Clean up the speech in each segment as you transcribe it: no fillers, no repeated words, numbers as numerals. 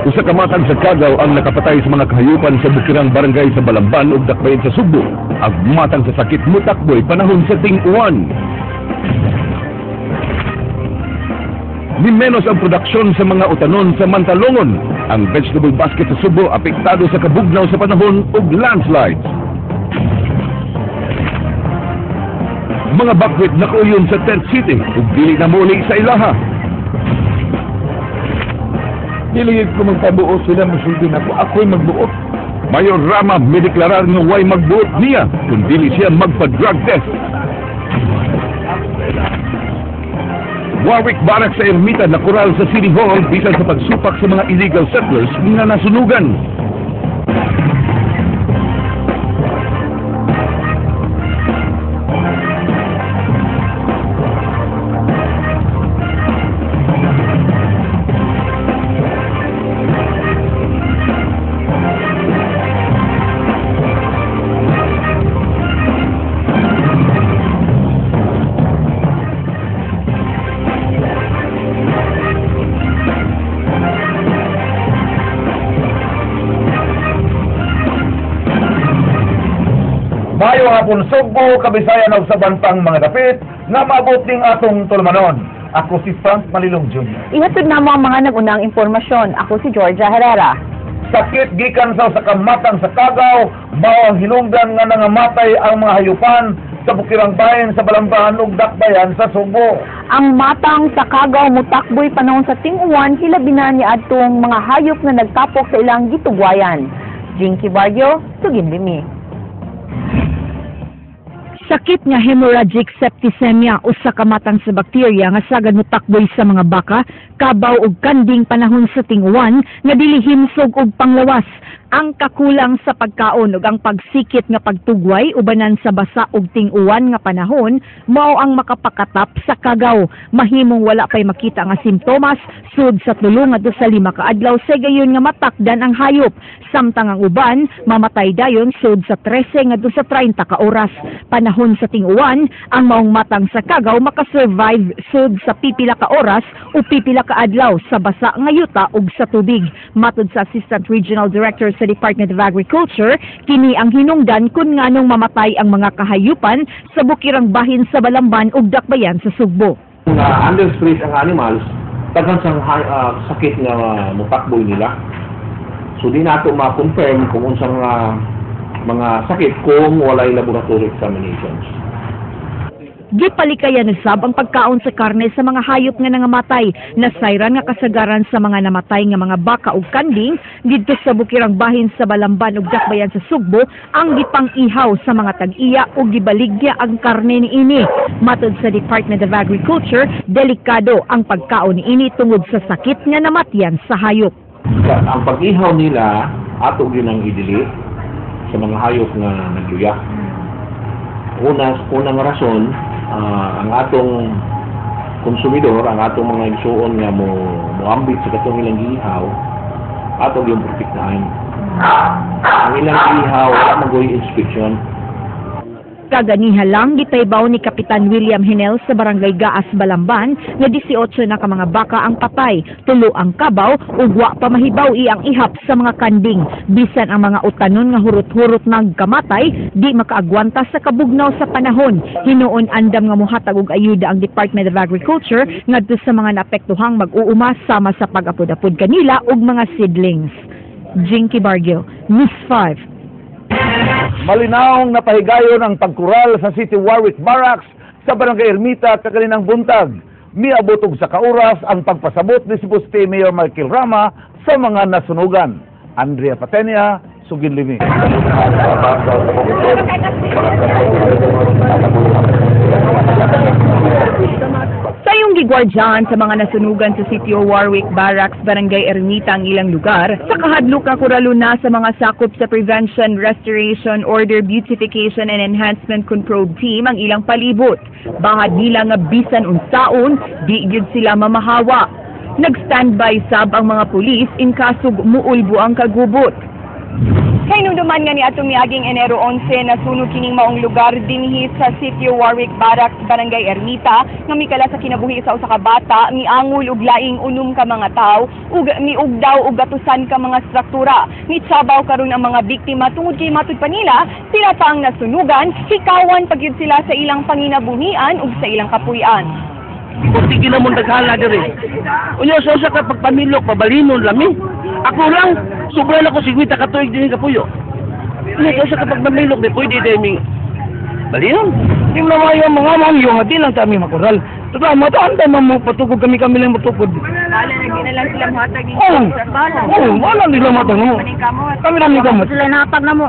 Usa ka matang sa Kagaw ang nakapatay sa mga kahayupan sa Bukirang Barangay sa Balamban ug Dakbayan sa Sugbo. Ang matang sa sakit mutakboy panahon sa ting-uwan. Ni menos ang produksyon sa mga utanon sa Mantalongon. Ang vegetable basket sa Sugbo apektado sa kabugnaw sa panahon ug landslides. Mga bakwit nakauyon sa Tent City ug dili na muli sa ilaha. Dili ko magpabuot sila, musulti na ako. Ako'y magbuot. Mayor Rama mideklarar nga way magbuot niya kung dili siya magpa-drug test. Warwick Barracks sa Ermita nakural sa City Hall bisan sa pagsupak sa mga illegal settlers nga nasunugan. Maayong hapon Sugbo, Kabisayan ug sa bantang mga dapit nga maabot ning atong tulumanon. Ako si Frank Malilong Jr. Ihatod namo ang mga nagunang impormasyon. Ako si Georgia Herrera. Sakit gikan sa kamatang sa Kagaw, mao ang hinungdan nga nangamatay ang mga hayupan sa Bukirang Bayan sa Balamban ug Dakbayan sa Sugbo. Ang matang sa Kagaw mutakboy panahon sa ting-uwan, hilabi na niadtong mga hayop nga nagtapok sa ilang gitugwayan. Jinky Barrio, Suginlimi. Sakit nga hemorrhagic septicemia, usa ka matang sa bakterya nga sagad motakboy sa mga baka, kabaw ug kanding panahon sa ting-uwan nga dili himsog og panglawas. Ang kakulang sa pagkaon ug ang pagsikit nga pagtugway ubanan sa basa ug ting-uwan nga panahon mao ang makapakatap sa kagaw. Mahimong wala pay makita nga simptomas sud sa 3 ngadto sa 5 ka adlaw sa gayon nga matakdan ang hayop. Samtang ang uban mamatay dayon sud sa 13 ngadto sa 30 ka oras. Panahon sa ting-uwan, ang maong matang sa kagaw makasurvive sud sa pipila ka oras o pipila ka adlaw sa basa nga yuta ug sa tubig. Matud sa Assistant Regional Director sa Department of Agriculture, kini ang hinungdan kun nganong mamatay ang mga kahayupan sa bukirang bahin sa Balamban ug Dakbayan sa Sugbo. Nga under stress ang animals, daghan sang sakit nga mutakboy nila. So di nato ma-confirm kung unsang mga sakit kung walay laboratory examinations. Gipalikayan usab ang pagkaon sa karne sa mga hayop nga nangamatay. Nasayran nga kasagaran sa mga namatay nga mga baka ug kanding didto sa bukirang bahin sa Balamban ug Dakbayan sa Sugbo ang gipang-ihaw sa mga tag-iya ug gibaligya ang karne niini. Matod sa Department of Agriculture, delikado ang pagkaon niini tungod sa sakit nga namatyan sa hayop. Ang pag-ihaw nila ato gyud ang idili sa mga hayop nga nagluya. Unang rason, ang atong konsumidor, ang atong mga igsuon nga moambit sa katong ilang giihaw, ato yung protektahan. Ang ilang giihaw, wala magoy inspection. Kaganiha lang gitaybaw ni Kapitan William Hinel sa Barangay Gaas, Balamban nga 18 na ka mga baka ang patay, 3 ang kabaw ug wa pa mahibaw iyang ihap sa mga kanding. Bisan ang mga utanon nga hurot-hurot nagkamatay, di makaagwanta sa kabugnaw sa panahon. Hinuon andam nga mohatag og ayuda ang Department of Agriculture ngadto sa mga naapektuhang mag-uuma sama sa pag-apod-apod kanila ug mga seedlings. Jinky Barrio, News 5. Malinawong napahigayon ang pagkural sa City Warwick Barracks sa Barangay Ermita kakaninang buntag. Miabot og sa kauras ang pagpasabot ni Cebu City Mayor Michael Rama sa mga nasunugan. Andrea Patenia, Suginlimi. Sa iyong gigwardyahan sa mga nasunugan sa Sitio Warwick Barracks, Barangay Ermita ang ilang lugar, sa kahadlok ka kuralo na sa mga sakop sa Prevention, Restoration, Order, Beautification and Enhancement Control Team ang ilang palibot. Bahad nila nga bisan unsaon, di gyud sila mamahawa. Nag-standby sab ang mga pulis in kasog muulbo ang kagubot. Kahinumduman nga niadto miaging Enero 11, nasunog kining maong lugar dinhi sa Sitio Warwick Barracks, Barangay Ermita, nga mikala sa kinabuhi sa usa ka bata, miangol og laing 6 ka mga tawo ug miugdaw og gatusan ka mga struktura. Mitsabaw karon ang mga biktima tungod kay matud pa nila sila pa ang nasunugan, hikawan pagyud sila sa ilang panginabuhian ug sa ilang kapuy-an. Kung tigil na mong daghala diri. Unya sa usa ka pagpamilok, pabalinon lami. Ako lang, sobra na ko 50 ka tuig dinhi kapuyo. Unya sa usa ka pagpamilok, di pwede dahil ming balinon. Di mo na yung mga mangyo nga di lang kami makural. Totoo, mataan tayo mo patugod kami kami lang matugod. Wala na gina lang sila muhatag ni Oo, oh, wala nila matang mo. Kami lang kamot. Sila napag na mo.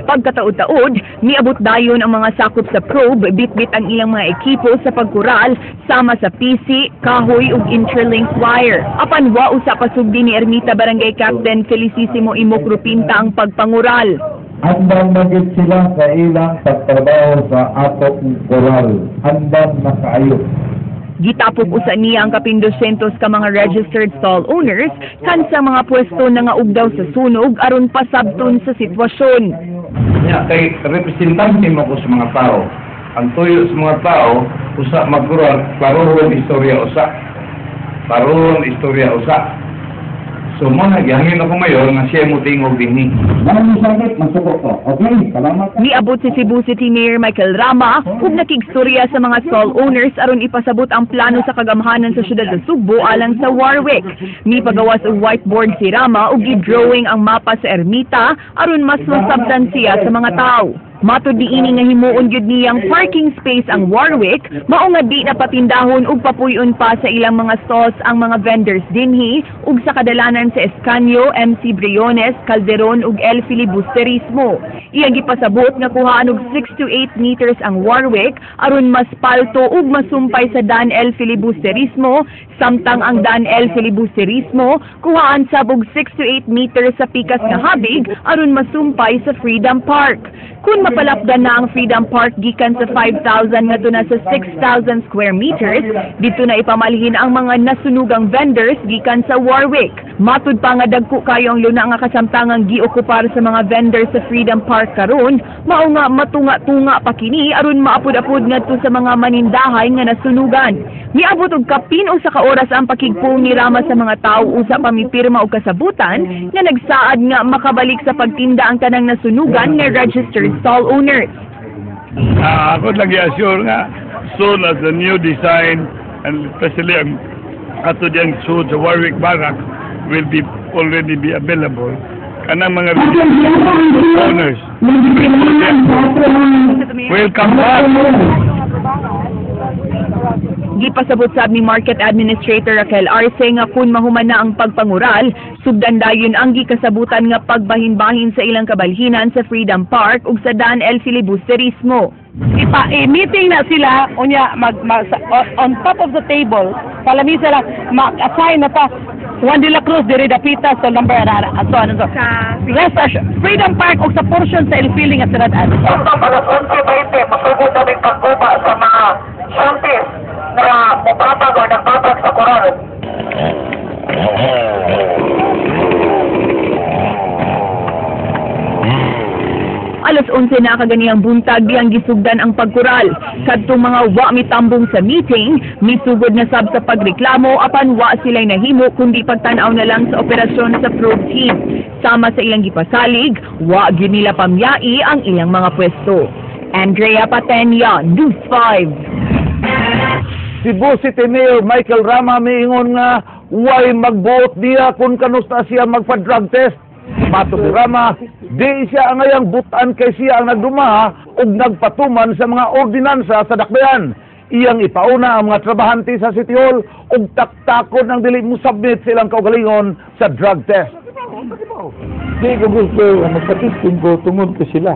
Pagkataod-taod, miabot dayon ang mga sakop sa probe, bitbit ang ilang mga ekipo sa pagkural sama sa PC, kahoy ug interlink wire. Apan wa usa pasugdi ni Ermita Barangay Captain Felicissimo Imok Rupinta ang pagpangural. Andam na gid sila sa ilang pagtrabaho sa atong koral. Andam na kaayo. Gitapok usa niya ang kapin 200 ka mga registered stall owners kan sa mga pwesto na nga ugdaw sa sunog aron pasabton sa sitwasyon. Nya kay representante mo ko sa mga tao. Ang tuyo sa mga tao usa magkural klarohon istorya usa. Klarohon istorya usa. So mo na gihangin ako mayor nga siya mo tingog dinhi. Maraming sakit, masuko ko. Okay, salamat. Miabot si Cebu City Mayor Michael Rama ug nakigstorya sa mga stall owners aron ipasabot ang plano sa kagamhanan sa syudad sa Sugbo alang sa Warwick. Mipagawas og whiteboard si Rama ug gi-drawing ang mapa sa Ermita aron mas masabtan siya sa mga tawo. Matud niini nga himuon gyud niyang parking space ang Warwick, mao nga di na patindahon ug papuy-on pa sa ilang mga stalls ang mga vendors dinhi ug sa kadalanan sa Escaño, MC Briones, Calderon ug El Filibusterismo. Iyang gipasabot nga kuhaan og 6 to 8 meters ang Warwick aron mas palto ug masumpay sa Dan El Filibusterismo, samtang ang Dan El Filibusterismo kuhaan sab og 6 to 8 meters sa pikas nga habig aron masumpay sa Freedom Park. Kung mapalapdan na ang Freedom Park gikan sa 5,000 ngadto na sa 6,000 square meters, dito na ipamalhin ang mga nasunugang vendors gikan sa Warwick. Matud pa nga dagko kayo ang luna nga kasamtangang giokupar sa mga vendors sa Freedom Park karon, mao nga matunga-tunga pa kini aron maapod-apod ngadto sa mga manindahay nga nasunugan. Miabot og kapin usa ka oras ang pakigpung ni Rama sa mga tawo usa pa mipirma og kasabutan nga nagsaad nga makabalik sa pagtinda ang tanang nasunugan nga registered stall owners. Ako lang i-assure nga soon as the new design and especially ang ato diyang suod sa Warwick Barracks will be already be available kanang mga owners will come back. Gipasabot sab ni Market Administrator Raquel Arce nga kung mahuman na ang pagpangural, sugdan dayon ang gikasabutan nga pagbahin-bahin sa ilang kabalhinan sa Freedom Park ug sa Dan El Filibusterismo. Ipa-meeting na sila unya mag, mag sa, on top of the table sa lamisa lang mag-assign na ta Juan de la Cruz diri dapita sa number ana ana so ano so rest assured, Freedom Park ug sa portion sa El Fili nga sirad-an. Alas 11:20, masugod na pagguba sa mga shanties na mubabag o nagbabag sa koral. Alas 11 na kaganiyang buntag diyang gisugdan ang pagkural. Kadtong mga wa mitambong sa meeting, misugod na sab sa pagreklamo apan wa sila'y nahimo kundi pagtan-aw na lang sa operasyon sa probe team. Sama sa ilang gipasalig, wa gyud nila pamyai ang ilang mga pwesto. Andrea Patenia, News 5. Cebu City Mayor Michael Rama miingon nga way magbuot niya kung kanusta siya magpa-drug test. Matod ni Rama, di siya angayang butan kay siya ang nagdumaha ug nagpatuman sa mga ordinansa sa dakbayan. Iyang ipauna ang mga trabahante sa City Hall ug taktakon ang dili mo submit silang kaugalingon sa drug test. Di ko gusto nga magpatisting ko tungod ko sila.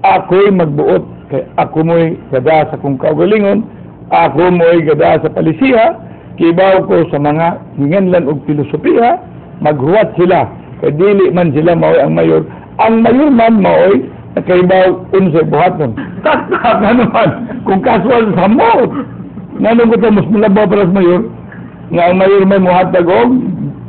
Ako'y magbuot kay ako mo'y gada sa kong kaugalingon, ako mo'y gada sa palisiha, kibaw ko sa mga hinganlan og filosofiya, maghuwat sila. Kay dili man sila maoy ang mayor. Ang mayor man maoy nakaibaw unsay buhaton. Taktak na naman kung casual sa mo. Nganong ko mas mulabaw para sa mayor, nga ang mayor may muhatag og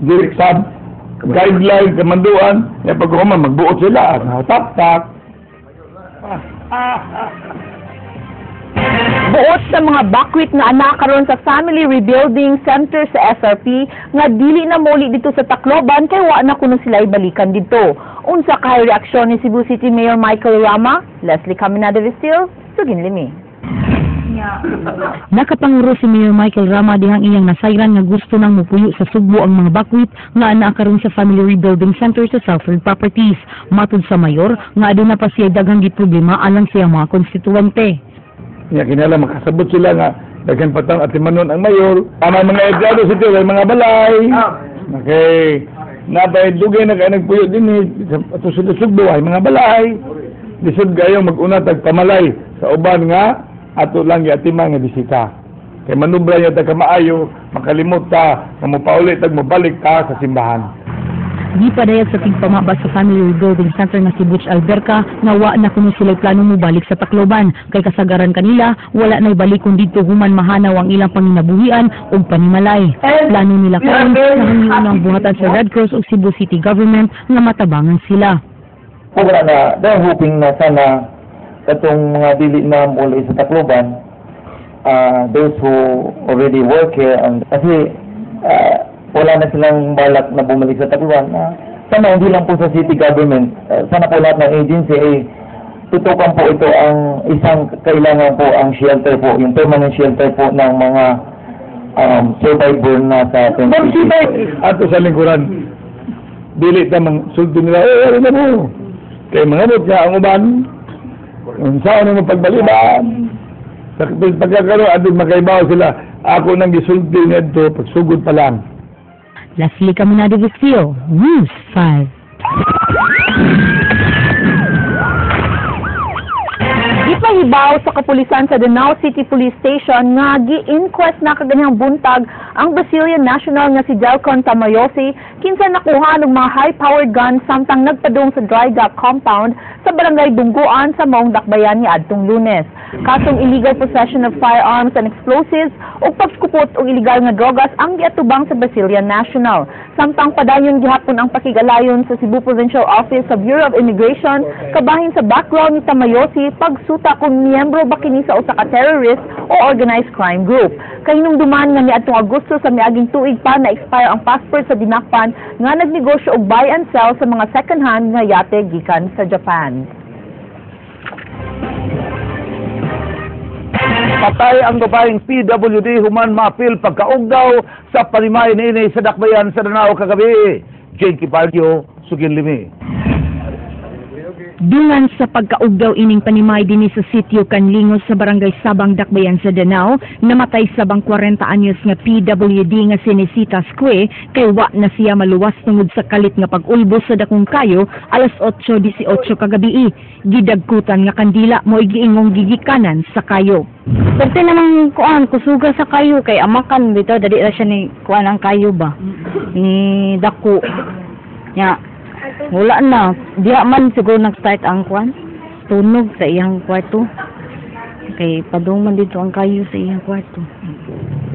direct sub guideline kamanduan ya pag human magbuot sila tak tak. Buot sa mga bakwit nga ana karon sa Family Rebuilding Center sa SRP nga dili na moli dito sa Tacloban kay wa na kuno sila ibalikan didto. Unsa kay reaksyon ni Cebu City Mayor Michael Rama? Leslie Caminada Vestil, sugin limi. Nakapanguro si Mayor Michael Rama dihang iyang nasayran nga gusto nang mupuyo sa Sugbo ang mga bakwit nga anaa karon sa Family Rebuilding Center sa Salford Properties. Matud sa mayor nga aduna pa siya daghang giproblema alang sa iyang mga konstituente. Nya kinahanglan makasabot sila nga daghan pa taong atimanon ang mayor. Ang mga empleyado sa may mga balay. Okay. Nabay dugay na kay nagpuyo dinhi ato sa Sugbo ay mga balay. Lisod kayo mag-una tag pamalay sa uban nga ato lang giatiman nga bisita. Kay manubra niya ta kamaayo, makalimot ta, nga mopauli tag mobalik ta sa simbahan. Gipadayag sa tigpamaba sa Family Rebuilding Center nga si Butch Alberca nga wa na kuno sila'y plano mobalik sa Tacloban kay kasagaran kanila wala na'y balikon didto human mahanaw ang ilang panginabuhian ug panimalay. Plano nila karon nga hangyoon ang buhatan sa Red Cross ug Cebu City Government nga matabangan sila. Wala na, they're hoping na sana katong mga dili na muli sa Tacloban, those who already work here, and kasi wala na silang balak na bumalik sa Tacloban. Sana hindi lang po sa city government, sana po lahat ng agency ay tutukan po ito. Ang isang kailangan po ang shelter po, yung permanent shelter po ng mga survivor na sa tent city. Ato sa lingkuran, dili ta mang sulti nila, eh, ano na mo? Kay mga nga ang uban, unsa ano mo pagbaliban. Sa pagkakaroon, adto makaibaw sila, ako nang gisulti ngadto pagsugod pa lang. Leslie Caminada Vestil, News 5. Gipahibaw sa kapulisan sa Danao City Police Station nga gi-inquest na kaganihang buntag ang Brazilian national nga si Delcon Tamayosi kinsa nakuha ng mga high-powered gun samtang nagpadung sa Dry Dock Compound sa Barangay Dungguan sa Maong Dakbayan niadtong Lunes. Kasong illegal possession of firearms and explosives ug pagkupot og illegal nga drogas ang giatubang sa Brazilian national. Samtang padayon gihapon ang pakigalayon sa Cebu Provincial Office sa Bureau of Immigration kabahin sa background ni Tamayosi pagsuta kung miyembro ba kini sa usa ka terrorist o organized crime group. Kahinumduman nga niadtong Agosto sa miaging tuig pa na-expire ang passport sa dinakpan nga nagnegosyo og buy and sell sa mga second-hand nga yate gikan sa Japan. Patay ang babaeng PWD human maapil pagkaugdaw sa panimay niini sa Dakbayan sa Danao kagabi. Jinky Barrio, Sugin Limi. Dungan sa pagkaugdaw ining panimay dinhi sa sitio Kanlingos sa Barangay Sabang, Dakbayan sa Danao, namatay sabang 40 anyos nga PWD nga si Nesita Sque kay wa na siya maluwas tungod sa kalit nga pag-ulbos sa dakong kayo alas 8:18 kagabi. Gidagkutan nga kandila mo'y giingong gigikanan sa kayo. Pwerte namang kuan kusuga sa kayo kay amakan bitaw dali ra siya ni kuan ang kayo ba ni dako nya. Wala na, diha man siguro nag-start ang kuan tunog sa iyang kwarto kay padung man dito ang kayo sa iyang kwarto.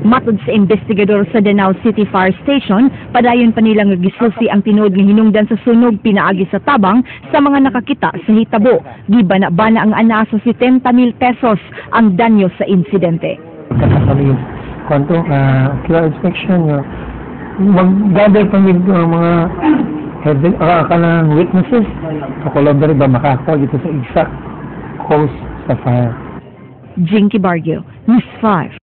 Matod sa investigador sa Danao City Fire Station, padayon pa nila nga gisusi ang tinuod nga hinungdan sa sunog pinaagi sa tabang sa mga nakakita sa hitabo. Gibana-bana ang anaa sa 70,000 pesos ang danyo sa insidente. Kami kwanto QR inspection nga mag-gather pa mig mga kanang witnesses to collaborate ba makakuha dito sa exact cause sa fire. Jinky Barrio, News 5.